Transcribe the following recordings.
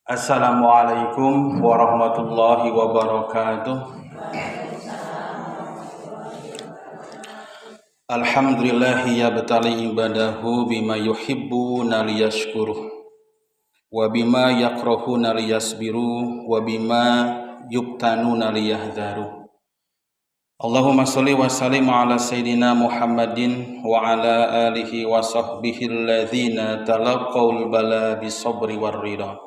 Assalamualaikum warahmatullahi wabarakatuh. Alhamdulillahi yabtali ibadahu bima yuhibbuna liyashkuruh wa bima yakrahuna liyasbiru wa bima yubtanuna liyahdharu. Allahumma sholli wa sallim ala sayyidina Muhammadin wa ala alihi wa sahbihi alladzina talaqaul bala bisabri war ridha.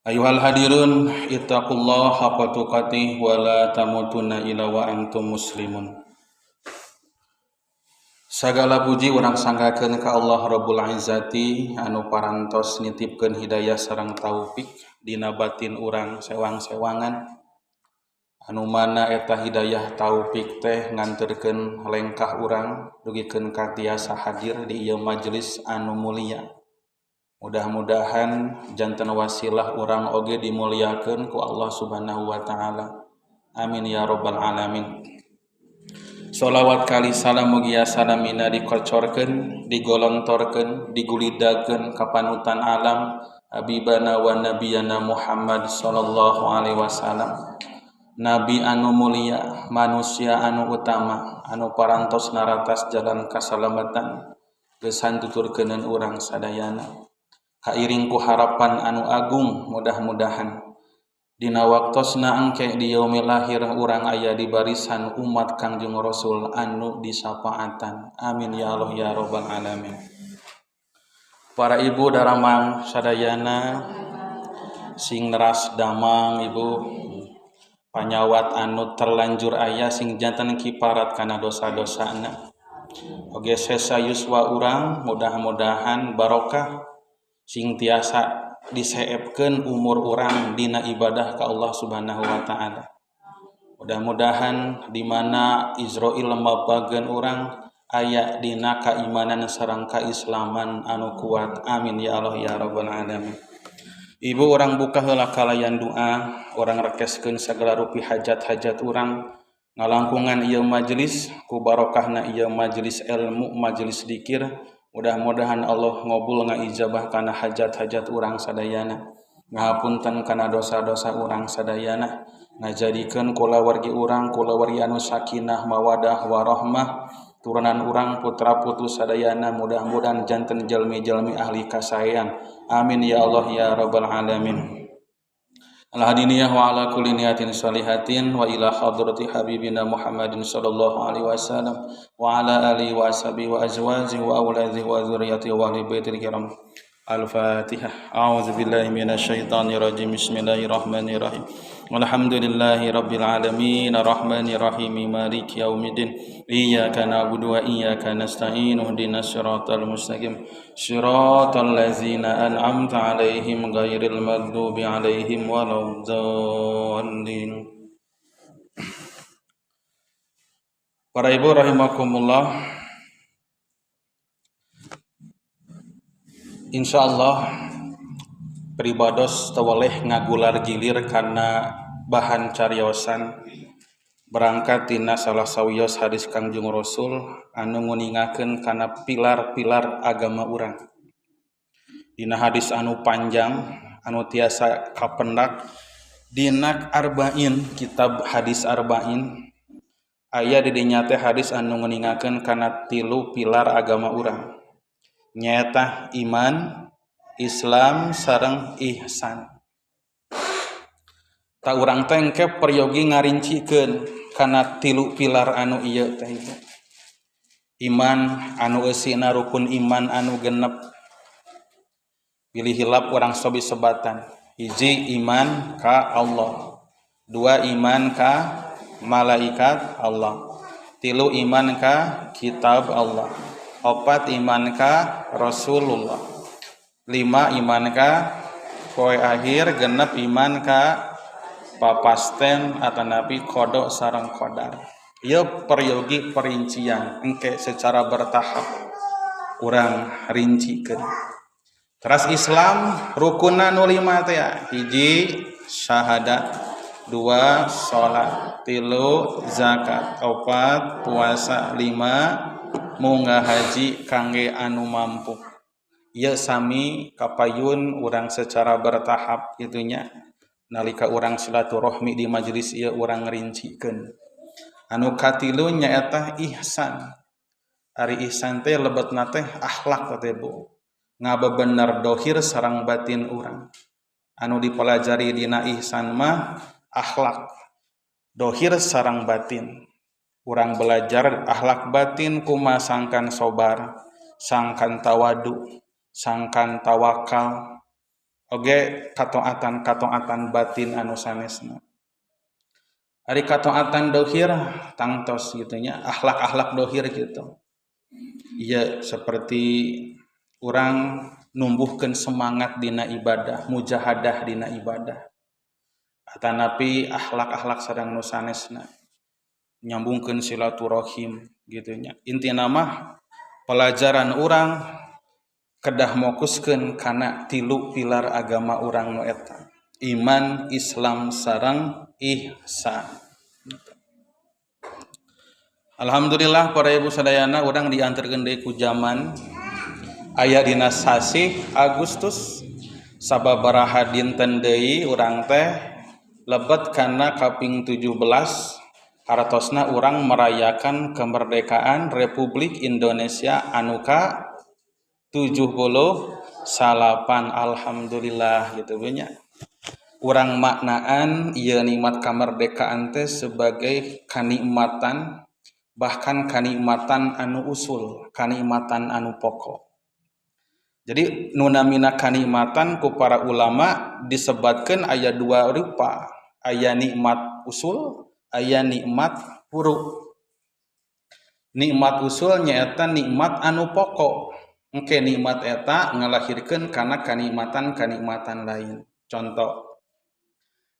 Ayuhal hadirun, ittaqullaha haqqa tuqatih wa la tamutunna illa wa antum muslimun. Sagala puji urang sanggakeun ka Allah Rabbul Izzati anu parantos nitipkeun hidayah sareng taufik dina batin urang sewang-sewangan, anu mana eta hidayah taufik teh nganterkeun lengkah urang dugikeun ka tiasa hadir di ieu majelis anu mulia. Mudah-mudahan janten wasilah urang oge dimuliakeun ku Allah Subhanahu wa taala. Amin ya rabbal alamin. Sholawat kali salam mugia salamina dikocorkeun, digolontorkeun, digulidakeun ka panutan alam habibana wa nabiyana Muhammad sallallahu alaihi wasallam. Nabi anu mulia, manusia anu utama, anu parantos naratas jalan kasalamatan, geus hantuturkeuneun urang sadayana. Kairing ku harapan anu agung, mudah-mudahan dina waktosna engke di yaumil akhir urang aya di barisan umat Kangjeng Rasul anu disapaatan. Amin ya Allah ya rabbal alamin. Para ibu daramang sadayana sing neras damang ibu, panyawat anu terlanjur aya sing janten kiparat kana dosa-dosana. Oge sesa yuswa urang mudah-mudahan barokah sing tiasa diseepkeun umur urang dina ibadah ka Allah Subhanahu wa taala. Mudah-mudahan di mana Israil mabageun urang aya dina kaimanan sareng kaislaman anu kuat. Amin ya Allah ya rabbal alamin. Ibu urang buka heula kalayan doa, urang rekeskeun sagala rupi hajat-hajat urang ngalangkungan ieu majelis ku barokahna ieu majelis ilmu, majelis dikir. Mudah-mudahan Allah ngobul ngaijabah kana hajat-hajat urang sadayana, ngahapunten kana dosa-dosa urang sadayana, ngajadikeun kulawargi urang kulawargi anu sakinah mawadah warahmah, turunan urang putra putu sadayana mudah-mudahan janten jalmi-jalmi ahli kasaean. Amin ya Allah ya rabbal alamin. Al-hadiniyah wa ala kulli niyatin sholihatin wa ila hadrati habibina Muhammadin sallallahu alaihi wasallam wa ala alihi wa ashabihi wa azwajihi wa auladihi wa dzurriyyatihi wa ahli baitil kiram. Al-Fatihah. A'udzu billahi minasyaitonir rajim. Bismillahirrahmanirrahim. Alhamdulillahi rabbil alamin arrahmanir rahim maliki yaumiddin. Iyyaka na'budu wa iyyaka nasta'in ihdinas siratal mustaqim siratal ladzina an'amta 'alaihim ghairil maghdubi 'alaihim waladdallin. Para ibu rahimakumullah, insyaallah pribados teweleh ngagular gilir karena bahan cariosan berangkat tina salah sawios hadis Kangjeng Rasul anu nguningakeun kana pilar-pilar agama urang. Dina hadis anu panjang anu tiasa kapendak dina arba'in, kitab hadis arba'in, aya di dinya teh hadis anu nguningakeun kana tilu pilar agama urang, nyaeta iman, Islam sareng ihsan. Ta urang teh engke peryogi ngarincikeun kana tilu pilar anu ieu teh ibu. Iman anu eusina rukun iman anu genep. Bilih hilap urang sobi sebatan. Hiji iman ka Allah, dua iman ka malaikat Allah, tilu iman ka kitab Allah, opat iman ka Rasulullah, lima iman ka poe akhir, genep iman ka papasten atanapi kodok sareng kodar. Ieu peryogi perincian engke secara bertahap urang rincikeun. Teras Islam rukunna nu lima teh, hiji syahadat, dua salat, tilu zakat, opat puasa, lima munggah haji kangge anu mampu. Ieu sami kapayun urang secara bertahap kitu nya. Nalika urang silaturahmi di majelis ieu urang ngrincikeun. Anu katilu nyaeta ihsan. Ari ihsan teh lebetna teh akhlak teh Bu. Ngabebener dohir sareng batin urang. Anu dipelajari dina ihsan mah akhlak dohir sareng batin. Urang belajar akhlak batin kumaha sangkan sobar, sangkan tawadu, sangkan tawakal, oge kataatan-kataatan batin anu sanesna. Ari kataatan dohir tangtos gitu nya, akhlak-akhlak dohir gitu. Iya seperti urang numbuhkeun semangat dina ibadah, mujahadah dina ibadah. Atanapi akhlak-akhlak sareng nu sanesna. Nyambungkeun silaturahim gitu nya. Intina mah pelajaran urang kedah mokuskeun kana tilu pilar agama urang nu eta. Iman, Islam sareng ihsan. Alhamdulillah para ibu sadayana urang diantarkeun deui ku zaman aya dina sasih Agustus sababaraha dinten deui urang teh lebet kana kaping 17 hartosna urang merayakan kemerdekaan Republik Indonesia anu ka 78. Alhamdulillah gitu nya. Urang maknaan ieu nikmat kemerdekaan teh sebagai kanikmatan, bahkan kanikmatan anu usul, kanikmatan anu pokok. Jadi nu namina kanikmatan ku para ulama disebatkeun aya dua rupa, aya nikmat usul, aya nikmat furu. Nikmat usul nyaeta nikmat anu pokok. Engke nikmat eta ngalahirkeun kana kanikmatan-kanikmatan lain. Contoh,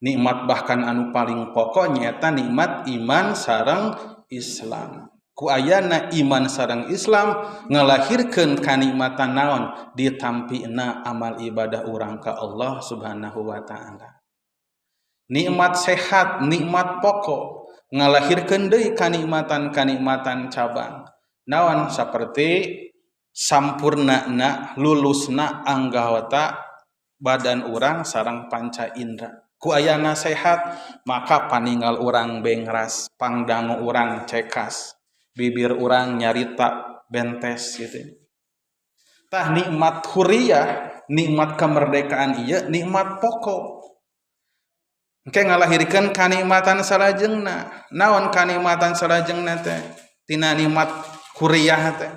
nikmat bahkan anu paling pokok nyaeta nikmat iman sareng Islam. Ku ayana iman sareng Islam ngalahirkeun kanikmatan naon ditampina amal ibadah urang ka Allah Subhanahu wa taala. Nikmat sehat, nikmat pokok ngalahirkeun deui kanikmatan-kanikmatan cabang. Naon saperti sampurnana lulusna anggota badan urang sareng panca indra. Ku ayana sehat maka paningal urang bengras, pangdangu urang cekas, bibir urang nyarita bentes gitu. Tah nikmat huriyah, nikmat kemerdekaan ieu nikmat pokok. Engke ngalahirkeun kanikmatan salajengna. Naon kanikmatan salajengna teh? Tina nikmat huriyah teh.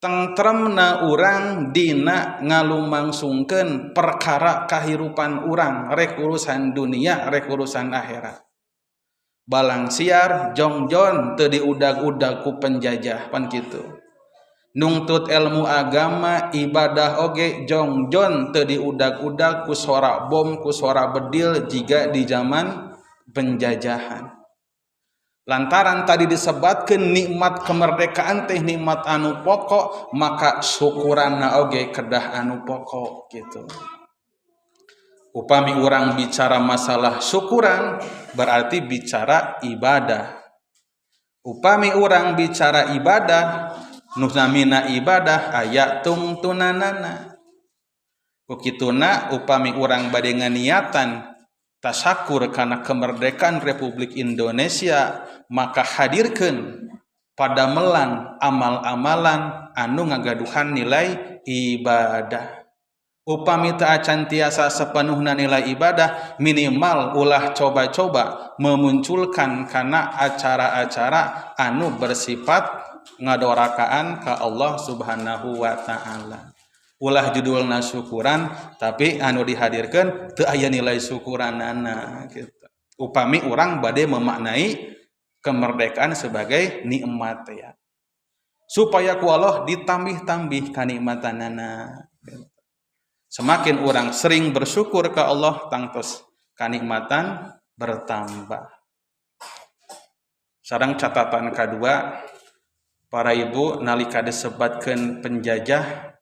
Tentremna urang dina ngalumangsungkeun perkara kahirupan urang, rek urusan dunia, rek urusan akhirat. Balang siar jongjon teu diudag-udag ku penjajah pan kitu. Nungtut ilmu agama ibadah oge jongjon teu diudag-udag ku sora bom, ku sora bedil jiga di zaman penjajahan. Lantaran tadi disebatkeun nikmat kemerdekaan teh nikmat anu pokok, maka syukuranna oge kedah anu pokok gitu. Upami urang bicara masalah syukuran berarti bicara ibadah. Upami urang bicara ibadah, nu namina ibadah aya tungtunanana. Ku kituna upami urang bade nganiatan tasakur karena kemerdekaan Republik Indonesia, maka hadirkeun padamelan amal-amalan anu ngagaduhan nilai ibadah. Upami teu acan tiasa sepenuhna nilai ibadah, minimal ulah coba-coba memunculkan kana acara-acara anu bersifat ngadorakaan ka Allah Subhanahu wa taala. Ulah judulna syukuran tapi anu dihadirkeun teu aya nilai syukuranana gitu. Upami urang bade memaknai kemerdekaan sebagai nikmat ya. Supaya ku Allah ditambih-tambih kanikmatanana. Semakin orang sering bersyukur ke Allah, tangtos kanikmatan bertambah. Sareng catatan kedua, para ibu nalika disebatkeun penjajah,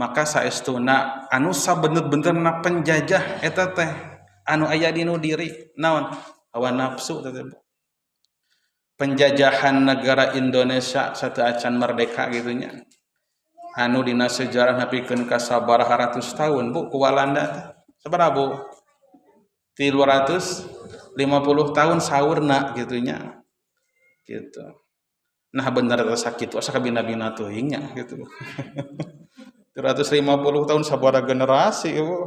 maka saestuna anu sabener-benerna penjajah eta teh anu aya dinu diri naon hawa nafsu teh. Penjajahan negara Indonesia sateuacan merdeka gitu nya. Anu dina sejarah nepikeun ka sabaraha ratus tahun Bu ku Walanda teh. Sabaraha Bu? 350 tahun saurna gitu nya. Gitu. Nah bener teh sakitu asa kabina-bina teuing nya gitu. 350 tahun sabaraha generasi Bu.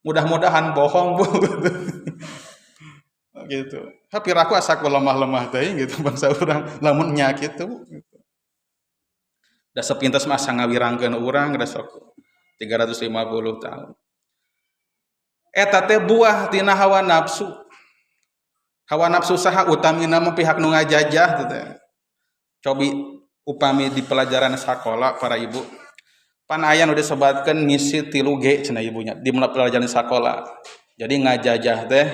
Mudah-mudahan bohong Bu. Gitu. Tapi aku asa ku lemah-lemah teuing gitu bangsa urang lamun nya kitu. Da sepintas mah asa ngawirangkeun urang da sok 350 tahun. Eta teh buah tina hawa nafsu. Hawa nafsu saha utamina mah pihak nu ngajajah teh. Cobi upami di pelajaran sakola para ibu. Pan aya nu disebatkeun misi 3G cenah ibunya di pelajaran sakola. Jadi ngajajah teh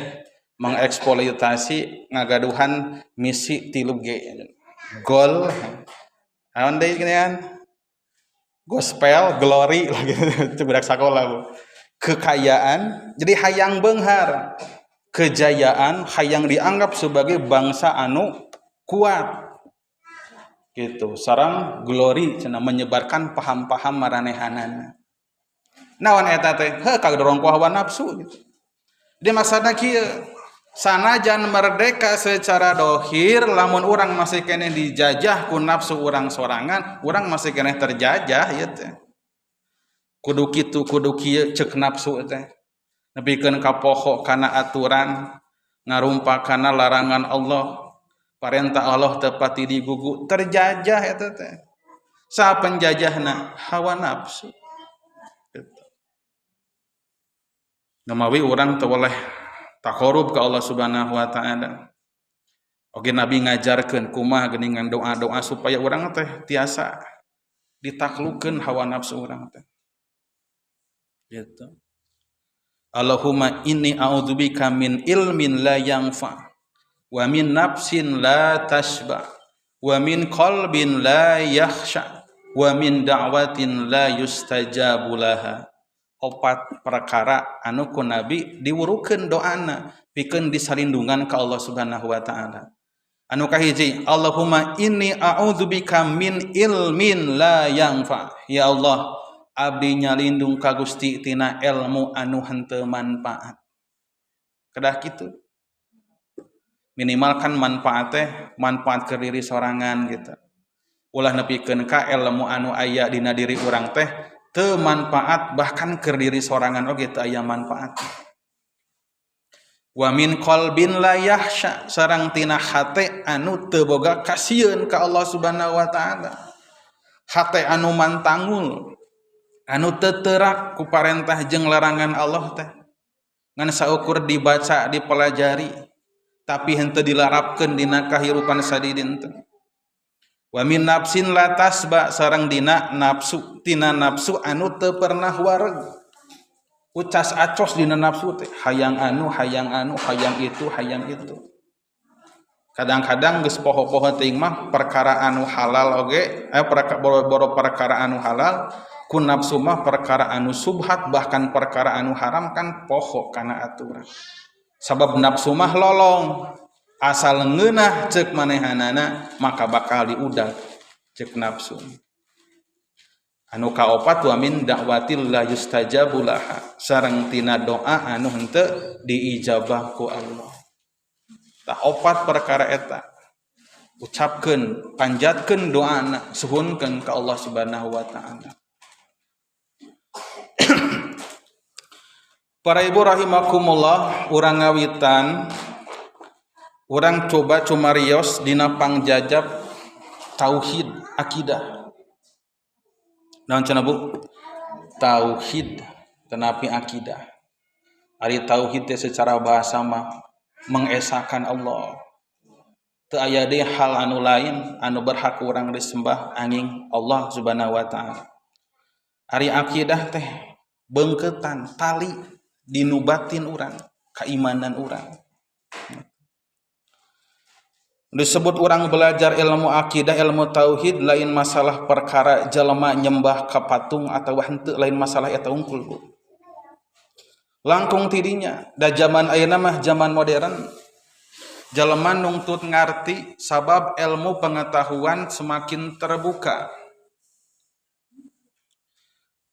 mengeksploitasi ngagaduhan misi 3G. Goal naon deui geuningan? Gospel, glory lah gitu. Itu budak sakola Bu. Kekayaan, jadi hayang beunghar. Kejayaan hayang dianggap sebagai bangsa anu kuat. Gitu. Sareng glory cenah menyebarkan paham-paham maranehanana. Naon eta teh? Heuh kadorong ku hawa nafsu gitu. Jadi maksudna kieu, sanajan merdeka secara dohir lamun urang masih keneh dijajah ku nafsu urang sorangan, urang masih keneh terjajah ieu teh. Kudu kitu kudu kieu ceuk nafsu teh. Nepikeun ka poho kana aturan, ngarumpak kana larangan Allah, parentah Allah teu pati digugu, terjajah eta teh. Saha penjajahna? Hawa nafsu. Gitu. Namawi urang teu boleh taqarrub ke Allah Subhanahu wa taala. Oke Nabi ngajarkeun kumaha geuningan doa-doa supaya urang teh tiasa ditaklukeun hawa nafsu urang teh. Gitu. Allahumma inni a'udzubika min ilmin la yanfa wa min nafsin la tashba wa min qalbin la yakhsha wa min da'watin la yustajabu laha. Opat perkara anu ku Nabi diwurukeun doana pikeun disalindungan ka Allah Subhanahu wa taala. Anu kahiji, Allahumma inni a'udzubika min ilmin la yanfa. Ya Allah, abdi nyalindung ka Gusti tina ilmu anu henteu manfaat. Kedah kitu. Minimal kan manfaat teh manfaat ke diri sorangan gitu. Ulah nepikeun ka ilmu anu aya dina diri urang teh teu manfaat bahkan keur diri sorangan oge teu aya manfaat. Wa min qalbin la yahsya, sareng tina hate anu teu boga kasieun ka Allah Subhanahu wa taala. Hate anu mantangul, anu teu teurak ku parentah jeung larangan Allah teh. Ngan saukur dibaca, dipelajari, tapi henteu dilarapkeun dina kahirupan sadidinten. Wa min nafsin la tasba, sareng dina nafsu, tina nafsu anu teu pernah wareg. Ucas acos dina nafsu teh, hayang anu, hayang anu, hayang itu, hayang itu. Kadang-kadang geus poho-poho teuing mah perkara anu halal oge, boro-boro perkara anu halal, ku nafsu mah perkara anu subhat bahkan perkara anu haram kan poho kana aturan. Sabab nafsu mah lolong, asal ngeunah ceuk manehanana maka bakal diudag ceuk nafsu. Anu kaopat wa min da'watil la yustajabu laha, sareng tina doa anu henteu diijabah ku Allah. Tah opat perkara eta ucapkeun, panjatkeun doana, suhunkeun ka Allah Subhanahu wa taala. Para ibu rahimakumullah, urang ngawitan urang coba cumarios dina pangjajab tauhid akidah. Naon cenah Bu? Tauhid tenapi akidah. Ari tauhid teh secara bahasa mah mengesakan Allah. Teu aya deui hal anu lain anu berhak urang disembah angin Allah Subhanahu wa taala. Ari akidah teh beungkeutan tali dinu batin urang, keimanan urang. Disebut orang belajar ilmu akidah, ilmu tauhid lain masalah perkara jelema nyembah ka patung atau henteu, lain masalah eta unggul Bu. Langkung tidinya, da zaman ayeuna mah zaman modern. Jelema nungtut ngarti sabab ilmu pengetahuan semakin terbuka.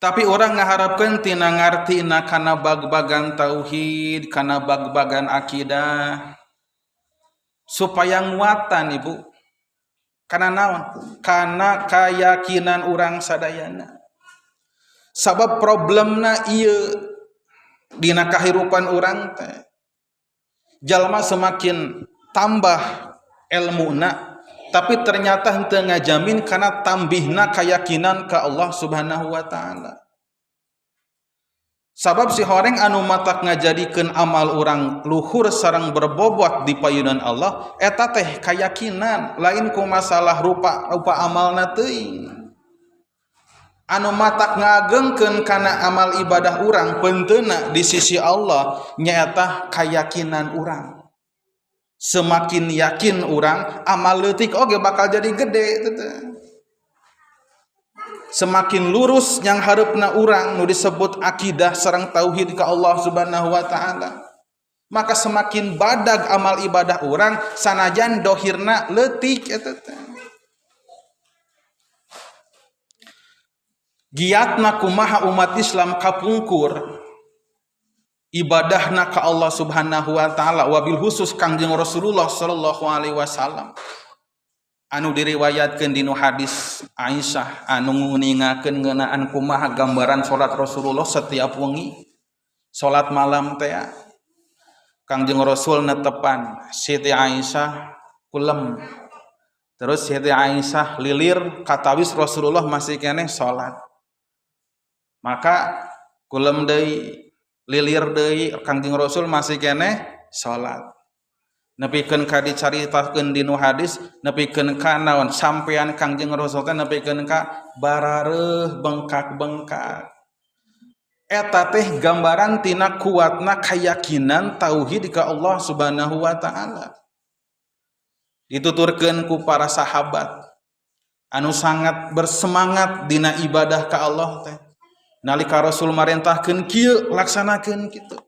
Tapi orang ngaharapkeun tina ngartina kana bag-bagan tauhid, kana bag-bagan akidah supaya nguatan ibu. Kana naon? Kana kayakinan urang sadayana. Sabab problemna ieu dina kahirupan urang teh. Jalma semakin tambah elmuna tapi ternyata henteu ngajamin kana tambihna kayakinan ka Allah Subhanahu wa taala. Sabab si horeng anu matak ngajadikeun amal urang luhur sareng berbobot di payunan Allah eta teh kayakinan, lain ku masalah rupa amalna teuing. Anu matak ngagengkeun kana amal ibadah urang penteuna di sisi Allah nyaeta kayakinan urang. Semakin yakin urang amal leutik oge bakal jadi gede teh. Semakin lurus yang hareupna urang nu disebut akidah sareng tauhid ka Allah Subhanahu wa taala, maka semakin badag amal ibadah urang sanajan dohirna leutik eta teh. Giatna kumaha umat Islam kapungkur ibadahna ka Allah Subhanahu wa taala wabil khusus Kangjeng Rasulullah sallallahu alaihi wasallam anu diriwayatkeun dinu hadis Aisyah anu nguningakeun ngeunaan kumaha gambaran salat Rasulullah setiap wengi salat malam teh. Kangjeng Rasul netepan Siti Aisyah kulem, terus Siti Aisyah lilir katawis Rasulullah masih keneh salat, maka kulem deui lilir deui Kangjeng Rasul masih keneh salat. Nepikeun ka dicaritakeun dinu hadis nepikeun ka naon sampean Kangjeng Rasul teh nepikeun ka barareuh bengkak-bengkak. Eta teh gambaran tina kuatna kayakinan tauhid ka Allah Subhanahu wa taala. Dituturkeun ku para sahabat anu sangat bersemangat dina ibadah ka Allah teh. Nalika Rasul marentahkeun kieu laksanakeun kitu.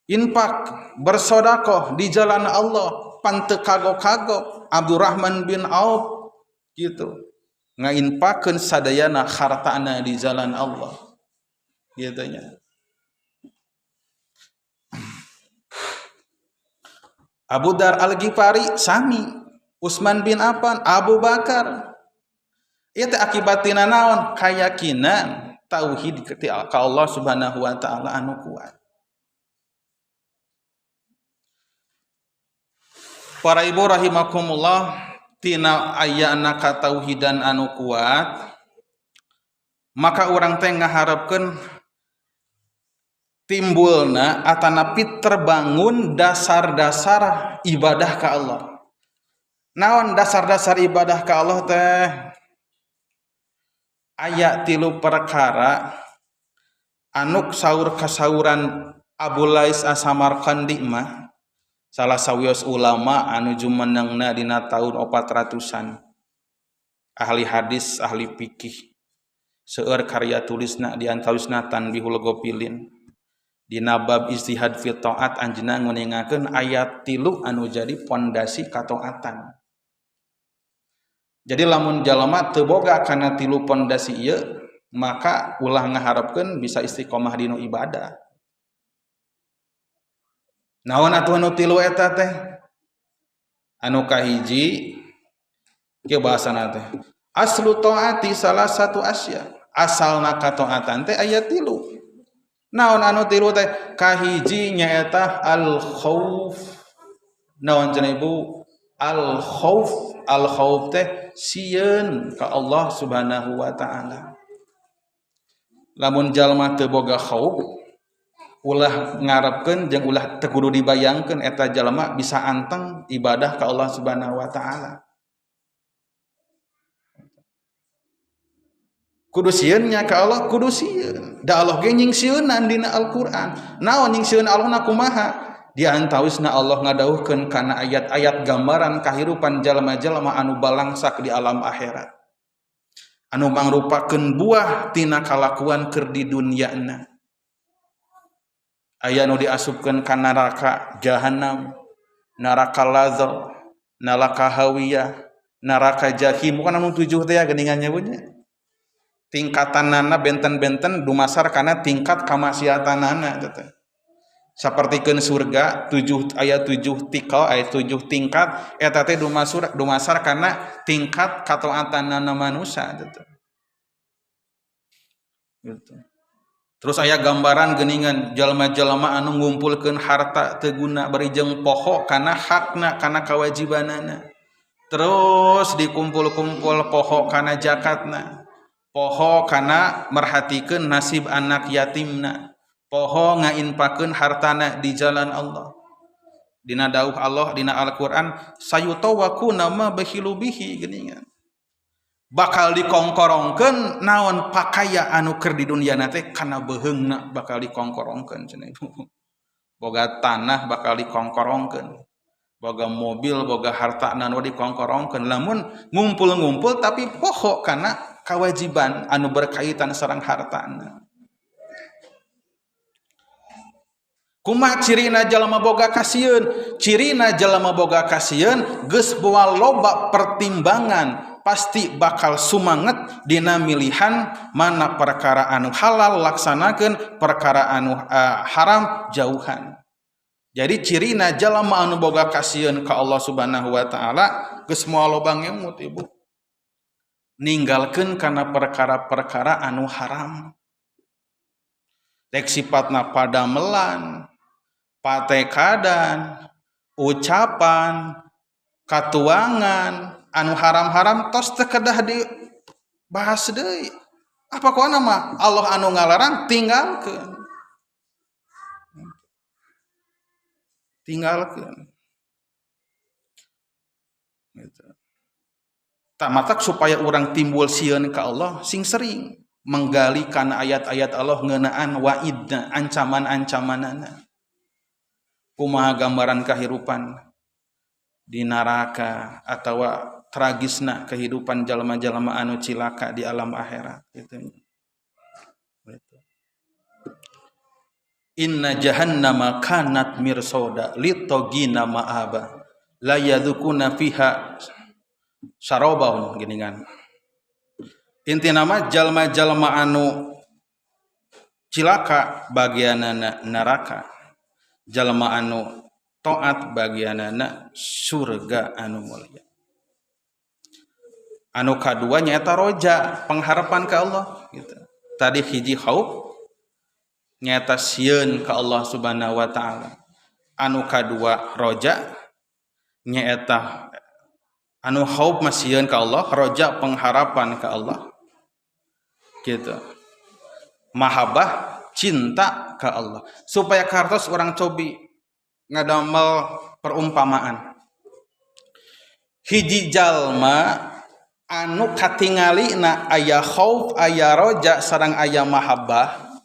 Infak, bersedekah di jalan Allah, pan teu kagok-kagok Abdurrahman bin Auf gitu. Ngainfakeun sadayana hartana di jalan Allah. Gitu nya. Abu Dar Al-Ghifari sami, Utsman bin Affan, Abu Bakar. Ieu teh akibat tina naon? Kayakinan tauhid ka Allah Subhanahu wa taala anu kuat. Para ibu rahimakumullah, tina ayana katauhidan anu kuat, maka urang teh ngaharepkeun timbulna atanapi terbangun dasar-dasar ibadah ka Allah. Naon dasar-dasar ibadah ka Allah teh? Aya tilu perkara anuk saur kasauran Abu Lais As-Samarqandi mah salah sawios ulama anu jumenengna dina taun 400-an, ahli hadis, ahli fikih, seueur karya tulisna di antawisna Tanbihul Ghafilin. Dina bab ijtihad fi taat anjeunna nguningakeun ayat 3 anu jadi pondasi kataatan. Jadi lamun jalma teu boga kana 3 pondasi ieu, maka ulah ngaharepkeun bisa istiqomah dinu ibadah. Naon atuh anu 3 eta teh? Anu kahiji kieu bahasana teh. Aslu taati salah satu asya. Asalna kataatan teh aya 3. Naon anu 3 teh? Kahiji nyaeta al khauf. Naon cenah ibu? Al khauf. Al khauf teh sieun ka Allah Subhanahu wa taala. Lamun jalma teu boga khauf, ulah ngarepkeun jeung ulah teu kudu dibayangkeun eta jalma bisa anteng ibadah ka Allah Subhanahu wa taala. Kudu sieun nya ka Allah, kudu sieun. Da Allah ge nyingsieunan dina Al-Qur'an. Naon nyingsieun Allahna kumaha? Di antawisna Allah ngadawuhkeun kana ayat-ayat gambaran kahirupan jalma-jalma anu balangsak di alam akhirat. Anu mangrupakeun buah tina kalakuan keur di dunyana. Aya nu diasupkeun ka neraka jahanam, neraka lazza, neraka hawiyah, neraka jahim. Bukan anu 7 teh geuningan nya. Tingkatanana benten-benten dumasar kana tingkat kamaksiatanana teh. Sapertikeun surga 7 aya 7 tikal aya 7 tingkat eta teh dumasar kana tingkat kataatanana manusia teh. Gitu. Terus aya gambaran geuningan jalma-jalma anu ngumpulkeun harta teu guna bari jeung poho kana hakna kana kawajibanana. Terus dikumpul-kumpul poho kana zakatna. Poho kana merhatikeun nasib anak yatimna. Poho ngainpakeun hartana di jalan Allah. Dina dawuh Allah dina Al-Qur'an sayutawakuna ma bakhilu bihi geuningan. Bakal dikongkorongkeun naon pakaya anu keur di dunia teh kana beuheungna bakal dikongkorongkeun cenah ibu. Boga tanah bakal dikongkorongkeun. Boga mobil, boga harta anu dikongkorongkeun. Lamun ngumpul-ngumpul tapi poho kana kewajiban anu berkaitan sareng hartana. Kumaha cirina jalma boga kasieun? Cirina jalma boga kasieun geus boa loba pertimbangan pasti bakal sumanget dina milihan mana perkara anu halal laksanakeun, perkara anu haram jauhan. Jadi cirina jalma anu boga kasieun ka Allah Subhanahu wa taala geus moal loba ngemut ibu. Ninggalkeun kana perkara-perkara anu haram. Rek sifatna padamelan, patekadan, ucapan, katuangan anu haram-haram tos teu kedah dibahas deui. Apa kuana mah Allah anu ngalarang tinggalkeun. Tinggalkeun. Gitu. Tak matak supaya urang timbul sieun ka Allah sing sering menggali kana ayat-ayat Allah ngeunaan waidna, ancaman-ancamanana. Kumaha gambaran kahirupan di neraka atawa tragisna kehidupan jalma-jalma anu cilaka di alam akhirat gitu. Inna jahannama kanat mirsoda litogina ma'aba la yadzukuna fiha syarabahun geuningan. Intina mah jalma-jalma anu cilaka bagianana neraka, jalma anu taat bagianana surga anu mulia. Anu kadua nyaeta roja, pengharapan ka Allah gitu. Tadi hiji khauf nyaeta sieun ka Allah Subhanahu wa taala. Anu kadua roja nyaeta anu khauf mah sieun ka Allah, roja pengharapan ka Allah. Gitu. Mahabbah cinta ka Allah. Supaya kartos orang cobi ngadamel perumpamaan. Hiji jalma anu katingalina aya khauf, aya roja sareng aya mahabbah,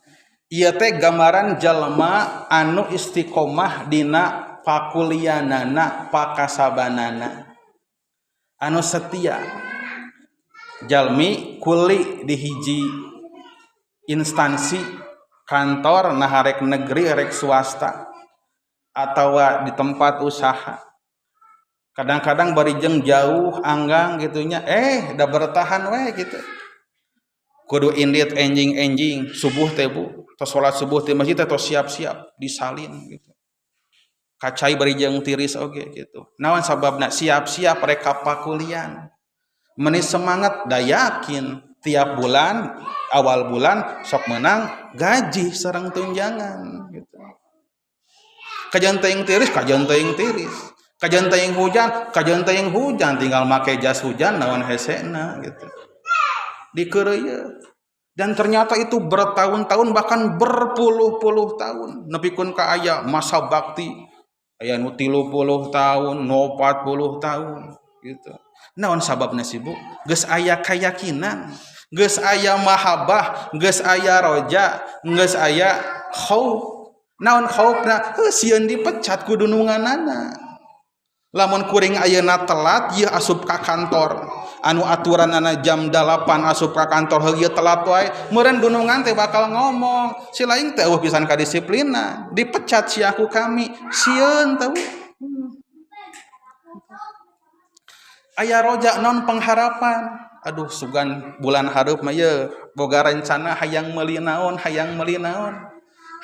ieu teh gambaran jalma anu istiqomah dina pakulianana, pakasabanana, anu setia. Jalmi kuli di hiji instansi kantor nah rek negeri rek swasta atawa di tempat usaha. Kadang-kadang bari jeung jauh anggang gitunya, da bertahan we gitu. Kudu indit enjing-enjing subuh teh Bu, tos salat subuh teh masjid teh tos siap-siap disalin gitu. Kacai bari jeung tiris oge gitu. Naon sababna siap-siap rek ka pakulian. Meni semangat da yakin tiap bulan awal bulan sok menang gaji sareng tunjangan gitu. Kajian teuing tiris, kajian teuing tiris. Kajian teuing hujan, kajian teuing hujan, tinggal make jas hujan naon hesena gitu. Dikeureuyeun. Dan ternyata itu bertahun-tahun bahkan berpuluh-puluh tahun nepikeun ka aya masa bakti aya nu 30 tahun, nu 40 tahun gitu. Naon sababna sih Bu? Geus aya kayakinan, geus aya mahabbah, geus aya roja, geus aya khauf. Naon khaufna? Heuh sieun dipecat ku dununganana. Lamun kuring ayeuna telat ieu asup ka kantor. Anu aturanana jam 8 asup ka kantor heuh ieu telat wae, meureun dunungan teh bakal ngomong, si lain teh eueuh pisan kadisiplinan, dipecat si aku kami, sieun teh. Aya roja non pengharapan. Aduh sugan bulan hareup mah ye boga rencana hayang meuli naon, hayang meuli naon,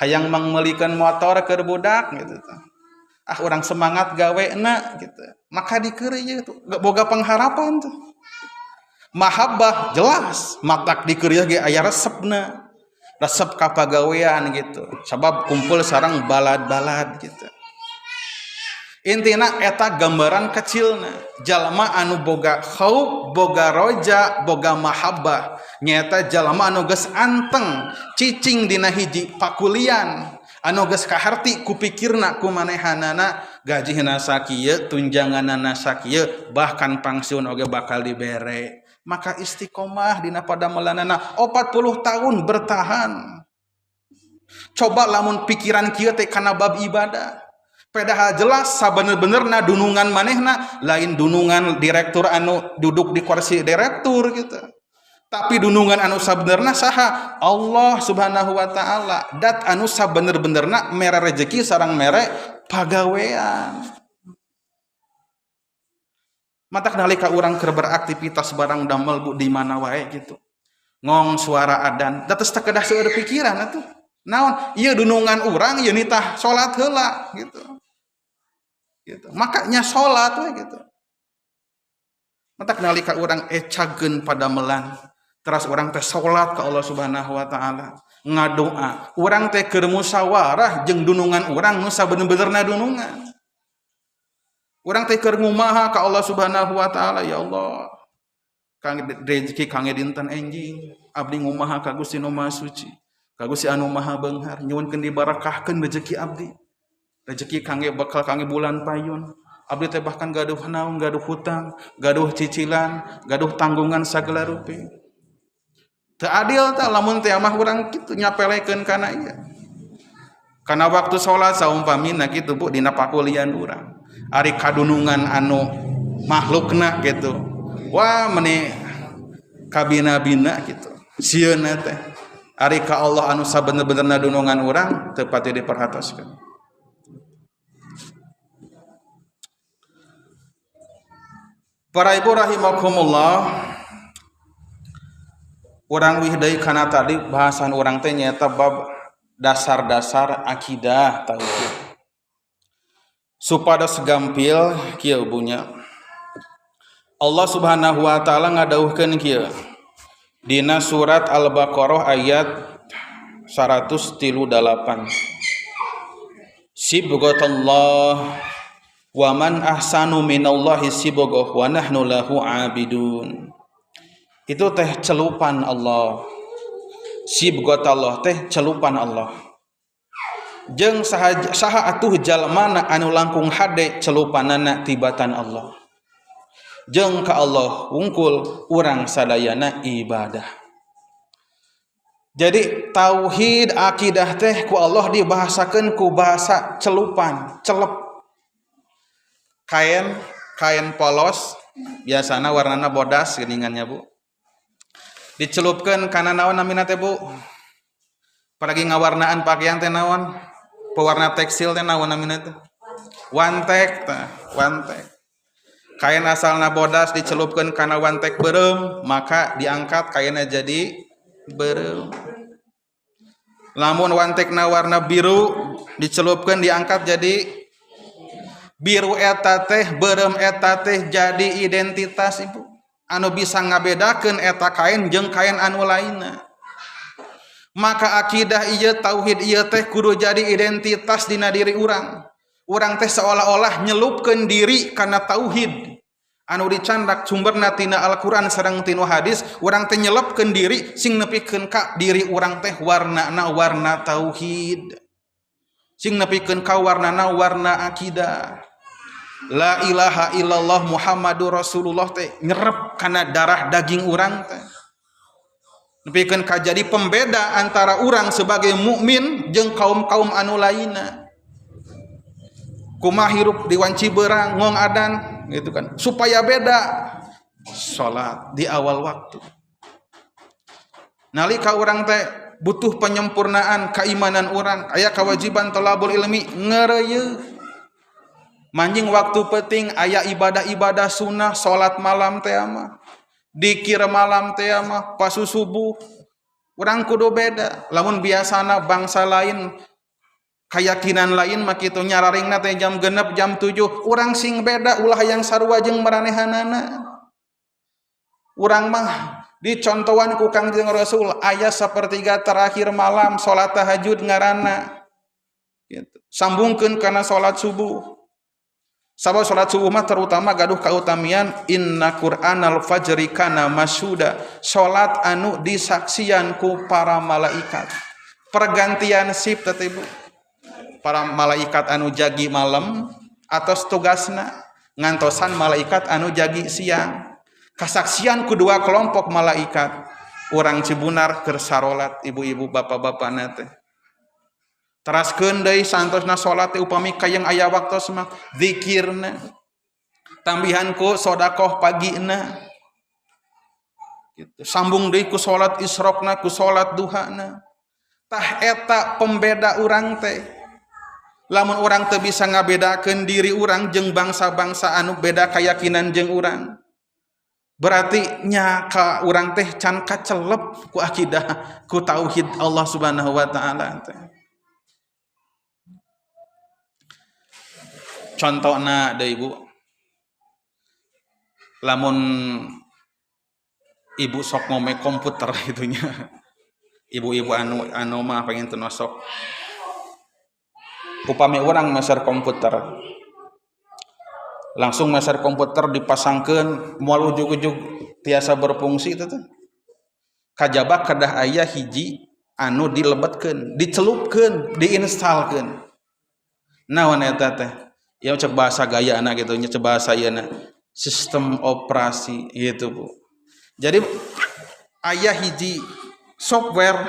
hayang mangmeulikeun motor keur budak gitu. Ah urang semangat gawena gitu. Maka dikeureuy tuh boga pengharapan tuh. Mahabbah jelas matak dikeureuy ge aya resepna. Resep ka pagawean gitu. Sabab kumpul sareng balad-balad gitu. Intina eta gambaran kecilna jalma anu boga khauf, boga roja, boga mahabbah, nyaeta jalma anu geus anteng cicing dina hiji pakulian, anu geus kaharti ku pikirna ku manehanana, gajihna sakieu, tunjanganna sakieu, bahkan pangsiun oge bakal dibere. Maka istiqomah dina padamelanana 40 tahun bertahan. Coba lamun pikiran kieu teh kana bab ibadah. Padahal jelas sabener-benerna dunungan manehna lain dunungan direktur anu duduk di kursi direktur gitu. Tapi dunungan anu sabenerna saha? Allah Subhanahu wa taala. Dat anu sabener-benerna mere rejeki sareng mere pagawean. Matak nalika urang keur beraktivitas barang damel bu di mana wae gitu. Ngong suara adan, da teu kedah seueur pikiran atuh. Naon? Ieu dunungan urang ieu nitah salat heula gitu. Gitu. Makanya salat we gitu. Matak nalika urang ecageun padamelan, teras urang teh salat ka Allah Subhanahu wa taala, ngadoa, urang teh keur musyawarah jeung dunungan urang nu sabener-benerna dunungan. Urang teh keur ngumaha ka Allah Subhanahu wa taala, ya Allah. Kang rezeki kangge dinten enjing, abdi ngumaha ka Gusti Nu Maha Suci, ka Gusti anu Maha Beunghar, nyuhunkeun dibarakahkeun rezeki abdi. Rezeki kangge bekal kangge bulan payun. Abdi teh bahkan gaduh naon, gaduh hutang, gaduh cicilan, gaduh tanggungan sagala rupi. Teu adil tah lamun teh mah urang kitu nyapelekeun kana ieu. Kana waktu salat saumpamina kitu Bu dina pakulian urang. Ari kadunungan anu makhlukna gitu. Wah meni kabina-bina gitu. Sieunna teh. Ari ka Allah anu sabener-benerna dunungan urang teu pati diperhatoskeun. Para ibu rahimakumullah, urang wih deui kana tadi bahasan urang teh nyaeta bab dasar-dasar akidah tauhid. Supados gampil kieu bunya. Allah Subhanahu wa taala ngadawuhkeun kieu dina surat Al-Baqarah ayat 138. Sibghatallah wa man ahsanu minallahi sibghah wa nahnu lahu abidun. Itu teh celupan Allah. Sibghatallah teh celupan Allah. Jeung saha atuh jalmana anu langkung hade celupanana tibatan Allah. Jeung ka Allah wungkul urang sadayana ibadah. Jadi tauhid akidah teh ku Allah dibahasakeun ku bahasa celupan, celep. Kain, kain polos biasana warnana bodas geuningannya Bu. Dicelupkeun kana naon namina teh Bu? Paragi ngawarnaan pakaian teh naon? Pewarna tekstil teh naon namina teh? Wantek tah, wantek. Kain asalna bodas dicelupkeun kana wantek beureum, maka diangkat kainna jadi beureum. Lamun wantekna warna biru dicelupkeun diangkat jadi biru eta teh, beureum eta teh jadi identitas ibu anu bisa ngabedakeun eta kain jeung kain anu lainna. Maka akidah ieu tauhid ieu teh kudu jadi identitas dina diri urang. Urang teh seolah-olah nyelupkeun diri kana tauhid anu dicandak sumberna tina Al-Qur'an sareng tina hadis. Urang teh nyelepkeun diri sing nepikeun ka diri urang teh warnana warna tauhid, sing nepikeun ka warnana warna akidah. La ilaha illallah Muhammadur Rasulullah teh nyerep kana darah daging urang teh, nepikeun ka jadi pembeda antara urang sebagai mukmin jeung kaum-kaum anu lainna. Kumaha hirup di wanci berang ngong adan gitu kan, supaya beda salat di awal waktu. Nalika urang teh butuh penyempurnaan keimanan urang, aya kewajiban thalabul ilmi ngeureuyeung. Manjing waktu penting aya ibadah-ibadah sunnah, salat malam teh mah. Dikir malam teh mah pas subuh. Urang kudu beda. Lamun biasana bangsa lain keyakinan lain mah kitu nyararingna teh jam 6 jam 7, urang sing beda ulah yang sarua jeung maranehanana. Urang mah dicontohan ku Kangjeng Rasul aya sapertiga terakhir malam salat tahajud ngaranna. Gitu. Sambungkeun kana salat subuh. Sabab salat subuh mah terutama gaduh kautamian inna qur'anal fajri kana masyhuda, salat anu disaksian ku para malaikat. Pergantian shift teh Ibu. Para malaikat anu jagi malam atos tugasna ngantosan malaikat anu jagi siang. Kasaksian ku dua kelompok malaikat. Urang Cibunar keur sarolat ibu-ibu bapak-bapakna teh. Teraskeun deui santosna salat teh upami kayang aya waktos mah zikirna. Tambihan ku sedekah pagina. Gitu. Sambung deui ku salat isyraqna, ku salat duhana. Tah eta pembeda urang teh. Lamun urang teu bisa ngabedakeun diri urang jeung bangsa-bangsa anu beda keyakinan jeung urang. Berarti nya ka urang teh can kacelep ku akidah, ku tauhid Allah Subhanahu wa taala teh. Contohna deui Ibu. Lamun ibu sok ngome komputer itunya. Ibu-ibu anu mah pengen teu sok. Upami urang meser komputer. Langsung meser komputer dipasangkeun moal ujug-ujug tiasa berfungsi itu teh. Kajaba kedah aya hiji anu dilebetkeun, dicelupkeun, diinstalkeun. Naon eta teh? Ya cek bahasa gaya anak gitu, nya cek bahasa ieu na sistem operasi gitu Bu. Jadi aya hiji software,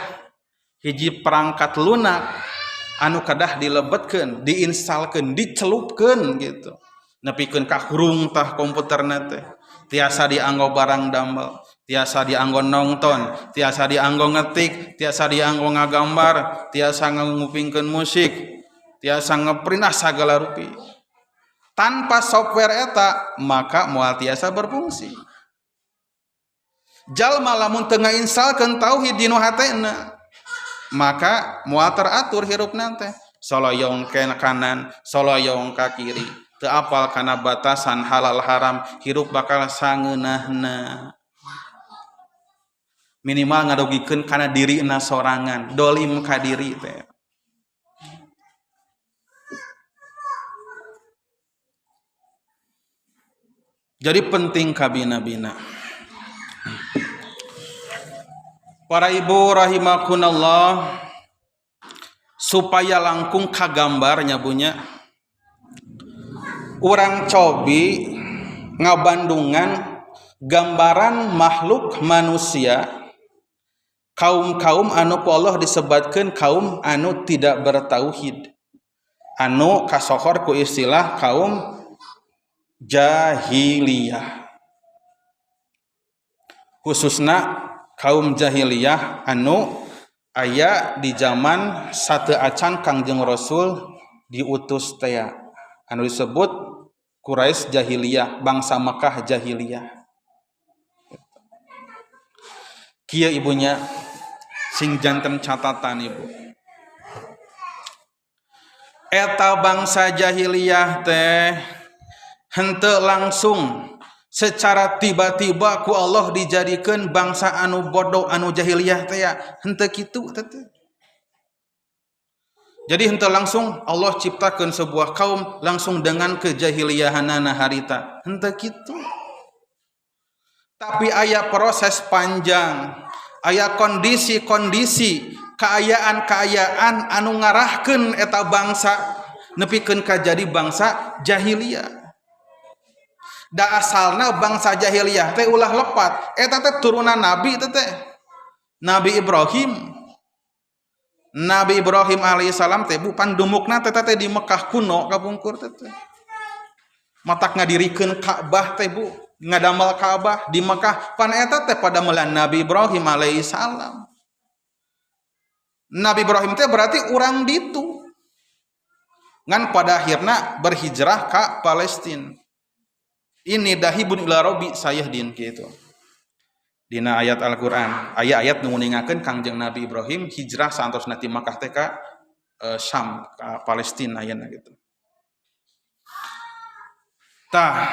hiji perangkat lunak anu kedah dilebetkeun, diinstalkeun, dicelupkeun gitu. Nepikeun ka hurung tah komputerna teh. Tiasa dianggo barang damel, tiasa dianggo nonton, tiasa dianggo ngetik, tiasa dianggo ngagambar, tiasa ngupingkeun musik, tiasa ngeprint sagala rupi. Tanpa software eta maka moal tiasa berfungsi. Jalma lamun teu ngainstalkeun tauhid dinu hatena maka moal teratur hirupna teh. Soloyong ke kanan, soloyong ka kiri, teu apal kana batasan halal haram, hirup bakal sangeunahna. Minimal ngarugikeun kana dirina sorangan, dolim ka diri teh. Jadi penting kabina-bina. Para ibu rahimakumullah, supaya langkung kagambarnya bunya, urang cobi ngabandungan gambaran makhluk manusia, kaum-kaum anu ku Allah disebatkeun kaum anu tidak bertauhid, anu kasohor ku istilah kaum jahiliyah, khususna kaum jahiliyah anu aya di zaman sateu acan Kangjeng Rasul diutus teh, anu disebut Quraisy jahiliyah, bangsa Makkah jahiliyah. Kieu ibunya sing janten catatan ibu. Eta bangsa jahiliyah teh henteu langsung secara tiba-tiba ku Allah dijadikeun bangsa anu bodoh anu jahiliyah teh ya, henteu kitu teh. Jadi henteu langsung Allah ciptakeun sebuah kaum langsung dengan kejahiliahanana harita, henteu kitu. Tapi aya proses panjang, aya kondisi-kondisi, kaayaan-kaayaan anu ngarahkeun eta bangsa nepikeun ka jadi bangsa jahiliyah. Da asalna bangsa jahiliyah teh ulah lepat, eta teh turunan nabi teh teh. Nabi Ibrahim. Nabi Ibrahim alaihissalam teh bu pandumukna teh teh di Mekah kuno kapungkur teh teh. Matak ngadirikeun Ka'bah teh bu, ngadamel Ka'bah di Mekah, pan eta teh padamelan Nabi Ibrahim alaihissalam. Nabi Ibrahim teh berarti urang ditu. Ngan pada akhirna berhijrah ka Palestina. Ini dahibun ila rabbi sayahdin gitu. Dina ayat Al-Qur'an, aya ayat nu nguningakeun Kangjeng Nabi Ibrahim hijrah saantosna ti Makkah teh ka Syam, ka Palestina ayeuna gitu. Tah,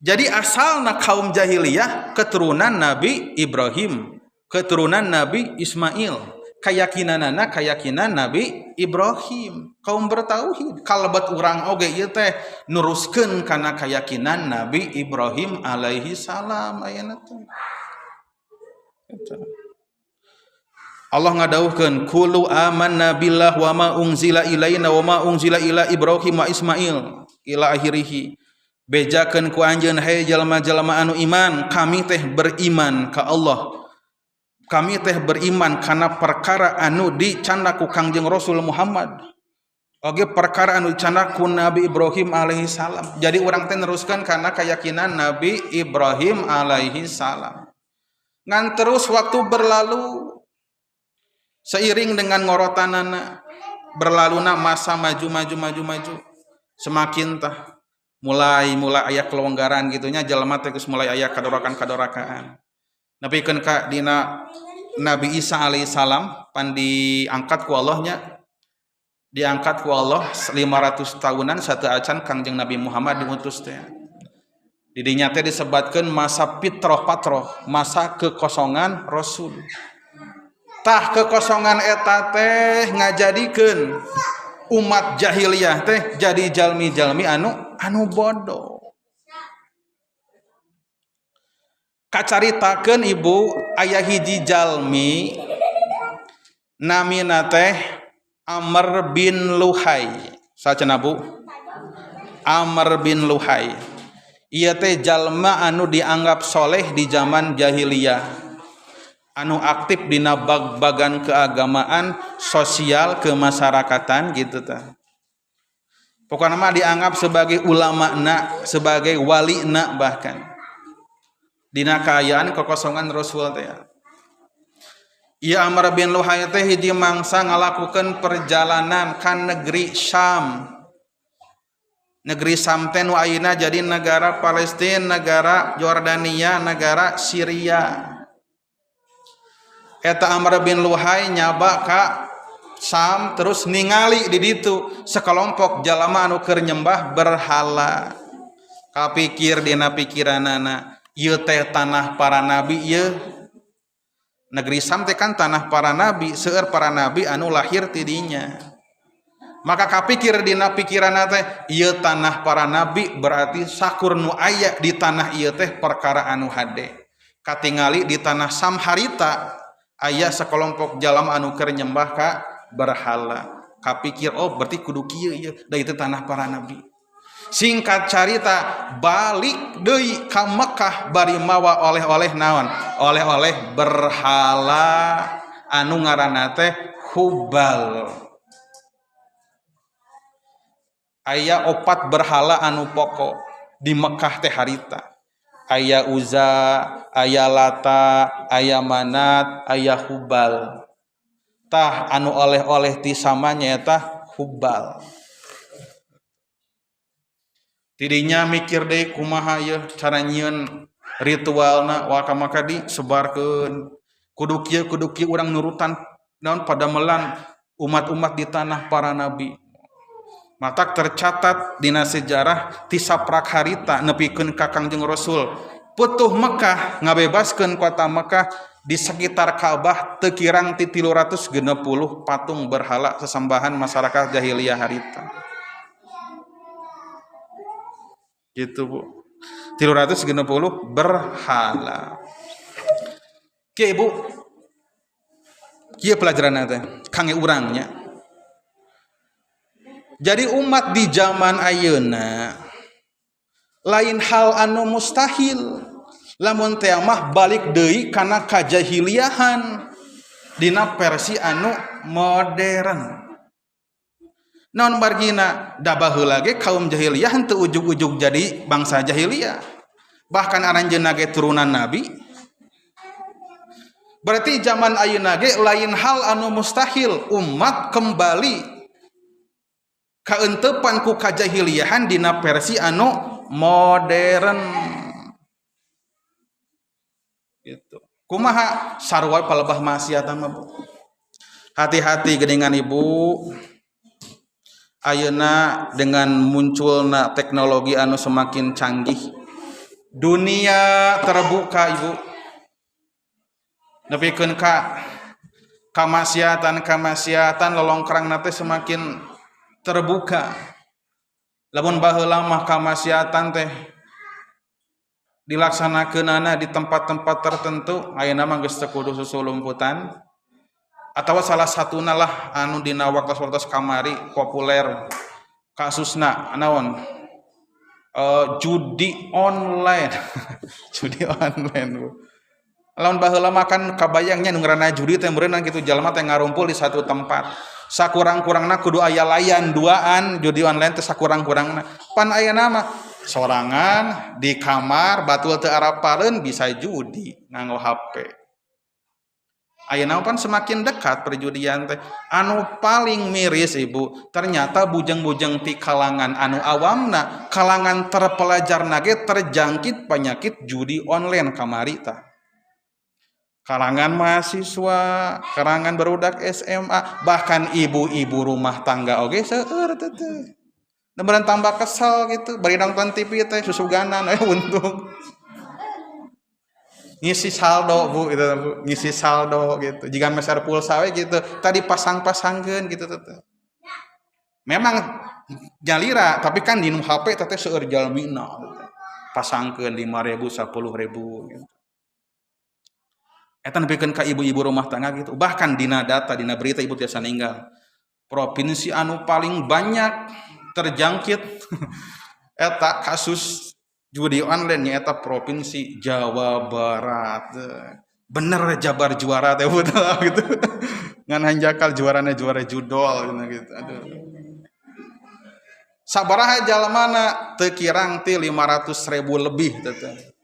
jadi asalna kaum jahiliyah keturunan Nabi Ibrahim, keturunan Nabi Ismail, keyakinanana keyakinan Nabi Ibrahim, kaum bertauhid. Kalebet urang oge ieu teh nuruskeun kana keyakinan Nabi Ibrahim alaihi salam ayeuna teh. Allah ngadawuhkeun qulu amanna billah wa ma unzila ilaina wa ma unzila ila Ibrahim wa Ismail ila akhirih. Bejakeun ku anjeun hey jalma-jalma anu iman, kami teh beriman ka Allah. Kami teh beriman kana perkara anu dicandak ku Kangjeng Rasul Muhammad. Oge perkara anu dicandak ku Nabi Ibrahim alaihi salam. Jadi urang teh neruskeun kana keyakinan Nabi Ibrahim alaihi salam. Ngan terus waktu berlalu seiring dengan ngorotanana berlaluna masa maju maju maju maju semakin tah mulai aya kelonggaran gitunya jelema teh geus mulai aya kadorakan-kadorakaan. Nepikeun ka dina Nabi Isa alaihi salam pan diangkat ku Allahnya, diangkat ku Allah 500 tahunan satu acan Kangjeng Nabi Muhammad diutus teh. Didinya teh disebatkeun masa fitroh patroh, masa kekosongan Rasul. Tah kekosongan eta teh ngajadikeun umat jahiliyah teh jadi jalmi-jalmi anu bodoh. Kacaritakeun ibu aya hiji jalmi namina teh Amr bin Luhai. Saha cenah Bu? Amr bin Luhai. Ieu teh jalma anu dianggap soleh di zaman jahiliyah, anu aktif dina bag-bagan keagamaan, sosial, kemasyarakatan gitu tah. Pokokna mah dianggap sebagai ulama na, sebagai wali na bahkan. Dina kaayaan kekosongan Rasul teh. Ieu Amr bin Luhai teh hiji mangsa ngalakukeun perjalanan ka negeri Syam. Negeri Syam teh nu ayeuna jadi negara Palestina, negara Jordania, negara Syria. Eta Amr bin Luhai nyaba ka Syam terus ningali di ditu sekelompok jalma anu keur nyembah berhala. Kapikir dina pikiranana, ieu teh tanah para nabi ieu. Negeri Syam teh kan tanah para nabi, seueur para nabi anu lahir ti dinya. Maka kapikir dina pikiranna teh ieu tanah para nabi berarti sakur nu aya di tanah ieu teh perkara anu hade. Katingali di tanah Syam harita aya sekelompok jalma anu keur nyembah ka berhala. Kapikir oh berarti kudu kieu ieu da itu tanah para nabi. Singkat carita balik deui ka Mekah bari mawa oleh-oleh naon? Oleh-oleh berhala anu ngaranna teh Hubal. Aya opat berhala anu pokok di Mekah teh harita. Aya Uza, aya Lata, aya Manat, aya Hubal. Tah anu oleh-oleh ti sama nyaeta Hubal. Tidinya mikir deui kumaha ieu cara nyieun ritualna waka maka disebarkeun. Kudu kieu urang nurutan naon padamelan umat-umat di tanah para nabi. Matak tercatat dina sejarah ti saprak harita nepikeun ka Kangjeng Rasul. Putuh Mekah ngabebaskeun kota Mekah di sekitar Ka'bah teu kirang ti 360 patung berhala sesembahan masyarakat jahiliyah harita. Gitu Bu. 360 berhala. Kieu Ibu. Kieu pelajaranna teh kangge urang nya. Jadi umat di zaman ayeuna lain hal anu mustahil lamun teh mah balik deui kana kajahiliahan dina versi anu modern. Naon margina da baheula ge kaum jahiliyah henteu ujug-ujug jadi bangsa jahiliyah. Bahkan aranjeunna ge turunan nabi. Berarti zaman ayeuna ge lain hal anu mustahil umat kembali kaentepan ku kajahiliahan dina versi anu modern. Gitu. Kumaha sarua palebah maksiat mah Bu. Hati-hati geuningan Ibu. Ayeuna dengan munculna teknologi anu semakin canggih, dunia terbuka Ibu. Nepikeun ka kamaksiatan lolongkrangna teh semakin terbuka. Lamun baheula mah kamaksiatan teh dilaksanakeunana di tempat-tempat tertentu, ayeuna mah geus teu kudu susulumputan. Atawa salah satuna lah anu dina waktos-waktos kamari populer kasusna naon, judi online. Judi online Bu. Lamun baheula mah kan kabayangnya nu ngaranna judi teh meureunna kitu jalma teh ngarumpul di satu tempat, sakurang-kurangna kudu aya layan duaan. Judi online teh sakurang-kurangna, pan ayeuna mah sorangan di kamar batul teu arapaleun bisa judi nganggo HP. Ayeuna pan semakin dekat perjudian teh. Anu paling miris Ibu, ternyata bujeng-bujeng ti kalangan anu awamna, kalangan terpelajarna ge terjangkit penyakit judi online kamari tah. Kalangan mahasiswa, kalangan barudak SMA, bahkan ibu-ibu rumah tangga oge seueur teh. Neberan tambah kesel gitu, bari nonton TV teh susuganan untung. Ngisi saldo Bu gitu Bu, ngisi saldo gitu. Jika meser pulsa we gitu, tadi pasang-pasangkeun gitu teh. Memang nyalira, tapi kan di HP teh seueur jalmina gitu. Pasangkeun 5.000, 10.000 gitu. Eta nepikeun ka ibu-ibu rumah tangga gitu. Bahkan dina data, dina berita Ibu tiasa ninggal. Provinsi anu paling banyak terjangkit eta kasus judi online nya eta provinsi Jawa Barat. Bener Jabar juara teh betul gitu. Ngan hanjakal juarana juara judol gitu. Aduh. Sabaraha jalmana teu kirang ti 500.000 lebih teh.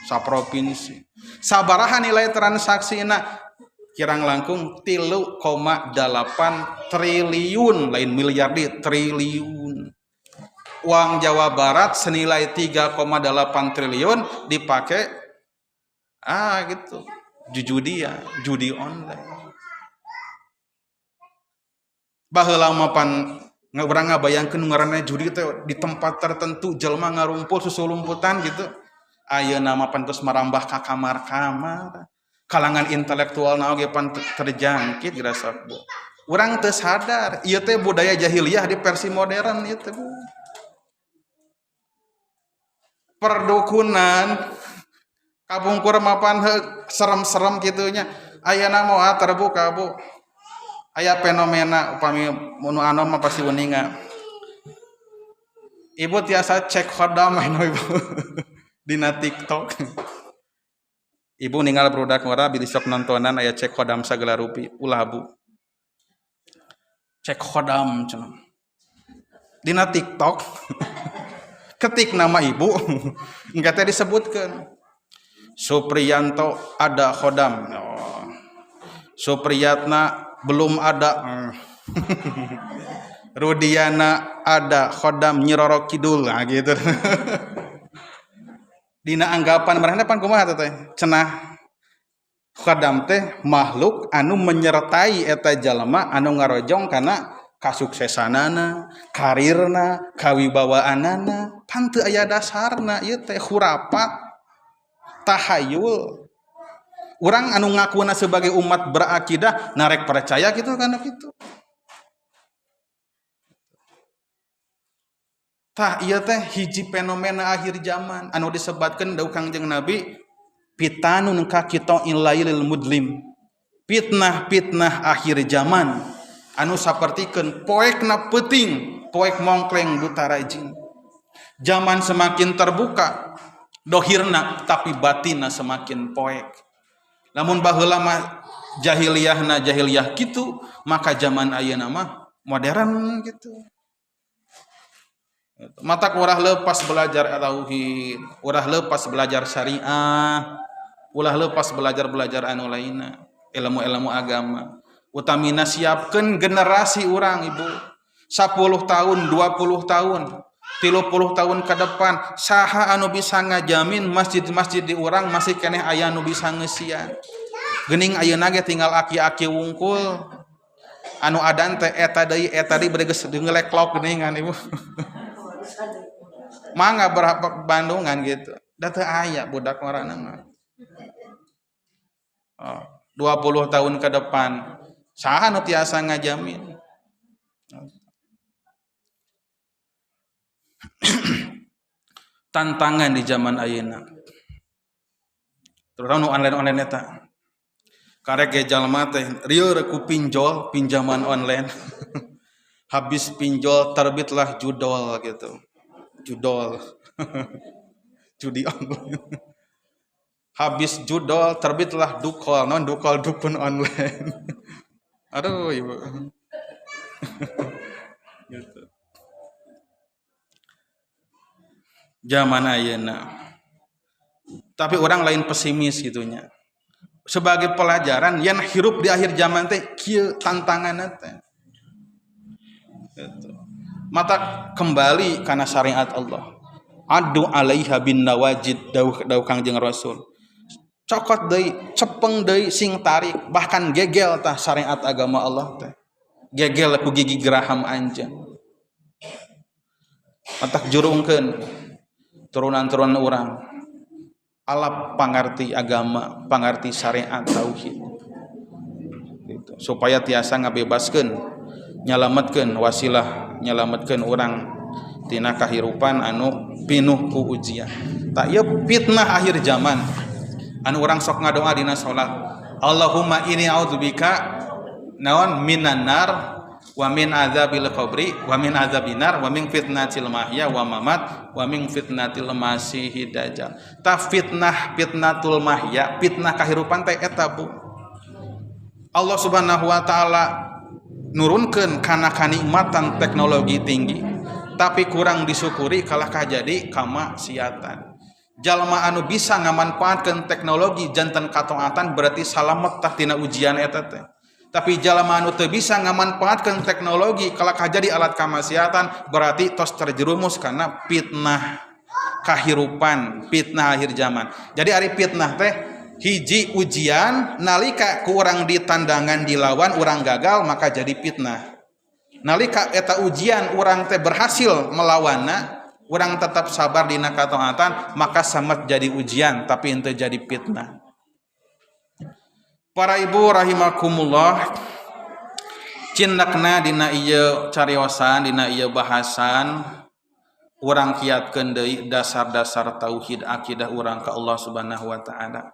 Saprovinsi. Sabaraha nilai transaksina kirang langkung 3,8 triliun, lain miliar di triliun. Uang Jawa Barat senilai 3,8 triliun dipakai gitu. Judi ya, judi online. Baheula mah pan urang ngabayangkeun ngaranna judi teh di tempat tertentu jelema ngarumpul susulumputan gitu. Ayeuna mah pan tos marambah ka kamar-kamar. Kalangan intelektual na oge pan terjangkit gerasa Bu. Urang teu sadar ieu teh budaya jahiliyah di versi modern ieu teh Bu. Perdukunan kapungkur mapan serem-serem kitunya, ayeuna mah terbuka Bu. Aya fenomena upami nu anom mah pasti uninga. Ibu tiasa cek khodam anu Ibu dina TikTok. Ibu ninggal barudak ngora bilih sok nontonan aya cek khodam sagala rupi, ulah Bu. Cek khodam cenah. Dina TikTok ketik nama ibu engke teh disebutkeun Supriyanto ada khodam. Oh. Supriyatna belum ada. Rudiana ada khodam Nyiroro Kidul, nah gitu. Dina anggapan mereka pan kumaha teh cenah khodam teh makhluk anu menyertai eta jalma anu ngarojong kana kasuksesanana, karirna, kawibawaanana, pan teu aya dasarna ieu teh khurafat, tahayul. Urang anu ngakuna sebagai umat berakidah narek percaya gitu kana kitu. Tah ieu teh hiji fenomena akhir zaman anu disebatkeun dawuh Kangjeng Nabi fitanun ka qita'il lailil mudlim. Fitnah-fitnah akhir zaman anu sapertikeun poekna peuting, poek mongkleng duta rajin. Zaman semakin terbuka dohirna tapi batinna semakin poek. Lamun baheula mah jahiliyahna jahiliyah kitu, maka zaman ayeuna mah modern gitu. Mata urah lepas belajar tauhid, urah lepas belajar syariah, ulah lepas belajar-belajar anu lainna, ilmu-ilmu agama. Utamina siapkeun generasi urang Ibu. 10 tahun, 20 tahun. 30 tahun ke depan saha anu bisa ngajamin masjid-masjid di urang masih keneh aya anu bisa ngeusian. Geuning ayeuna ge tinggal aki-aki wungkul anu adan teh eta deui bade geus ngeleklok geuningan ibu. Mangga berapa Bandungan gitu. Da teu aya budak marana mah. Oh, 20 tahun ke depan saha nu tiasa ngajamin? Tantangan di zaman ayeuna. Terutama nu online-online eta. Karek ge jalma teh rieur ku pinjol, pinjaman online. Habis pinjol terbitlah judol gitu. Judol. Judi online. Habis judol terbitlah dukol, non dukol dukun online. Aduh ibu. Gitu. Zaman ayeuna. Tapi orang lain pesimis gitunya. Sebagai pelajaran yang hirup di akhir zaman teh kieu tantanganna teh. Gitu. Mata kembali karena syariat Allah. Adu alaiha bin nawajid dawuh dawuh Kangjeng Rasul. Cokot deui, cepeng deui sing tarik, bahkan gegel tah syariat agama Allah teh. Gegel ku gigi geraham anjeun. Matak jurungkeun turunan-turunan urang alap pangarti agama, pangarti syariat tauhid. Gitu. Supaya tiasa ngabebaskeun, nyalametkeun wasilah, nyalametkeun urang tina kahirupan anu pinuh ku ujian. Tak ieu fitnah akhir zaman. Anu urang sok ngadoa dina salat. Allahumma inni a'udzubika naon minan nar wa min adzabil qabri wa min adzabinar wa min fitnatil mahya wa mamat wa min fitnatil masihid dajjal. Ta fitnah fitnatul mahya, fitnah kahirupan teh eta Bu. Allah Subhanahu wa taala nurunkeun kana kanikmatan teknologi tinggi, tapi kurang disyukuri kalah kajadi kamaksiatan. Jalma anu bisa ngamanfaatkeun teknologi janten kataatan berarti salamet tah tina ujian eta teh. Tapi jalma anu teu bisa ngamanfaatkeun teknologi kalah kajadi alat kamaksiatan berarti tos terjerumus karena fitnah kahirupan, fitnah akhir zaman. Jadi ari fitnah teh hiji ujian nalika ku urang ditandangan dilawan urang gagal maka jadi fitnah. Nalika eta ujian urang teh berhasil melawanna, urang tetap sabar dina kataatan maka samet jadi ujian tapi henteu jadi fitnah. Para ibu rahimakumullah, cindakna dina ieu cariosan, dina ieu bahasan urang kiatkeun deui dasar-dasar tauhid akidah urang ka Allah Subhanahu wa taala.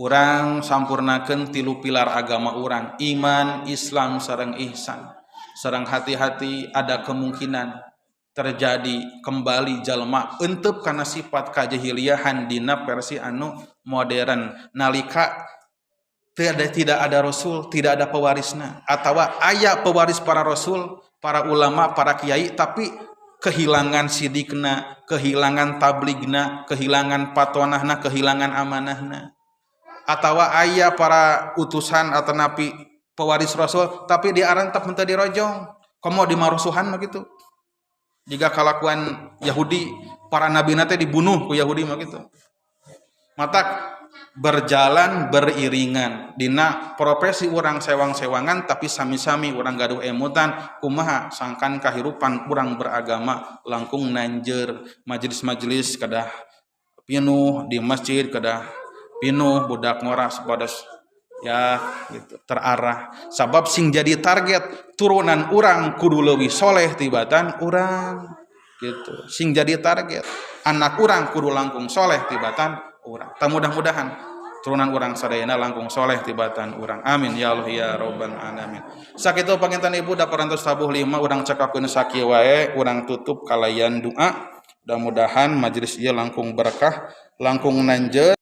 Urang sampurnakeun tilu pilar agama urang, iman, Islam sareng ihsan. Sareng hati-hati ada kemungkinan terjadi kembali jalma entep kana sifat kajahiliahan dina versi anu modern nalika tidak ada rasul, tidak ada pewarisna atawa aya pewaris para rasul, para ulama, para kiai tapi kehilangan sidikna, kehilangan tabligna, kehilangan patonahna, kehilangan amanahna. Atawa aya para utusan atau nabi pewaris rasul tapi diarantep henteu dirojong, komo dimarusuhan mah gitu. Jika kalakuan Yahudi, para nabi teh dibunuh ku Yahudi mah gitu. Matak berjalan beriringan dina profesi urang sewang-sewangan tapi sami-sami urang gaduh emutan kumaha sangkan kahirupan urang beragama langkung nanjer majelis-majelis kedah pinuh di masjid kedah pinuh budak ngoras pada ya gitu terarah sabab sing jadi target turunan urang kudu leuwih soleh tibatan urang gitu sing jadi target anak urang kudu langkung soleh tibatan urang. Ta mudah-mudahan turunan urang sadayana langkung soleh tibatan urang. Amin ya Allah ya Rabbal alamin. Sakitu panginten ibu da parantos tabuh 5 urang cekapkeun sakieu wae, urang tutup kalayan doa. Mudah-mudahan majelis ieu langkung berkah, langkung nanjeun.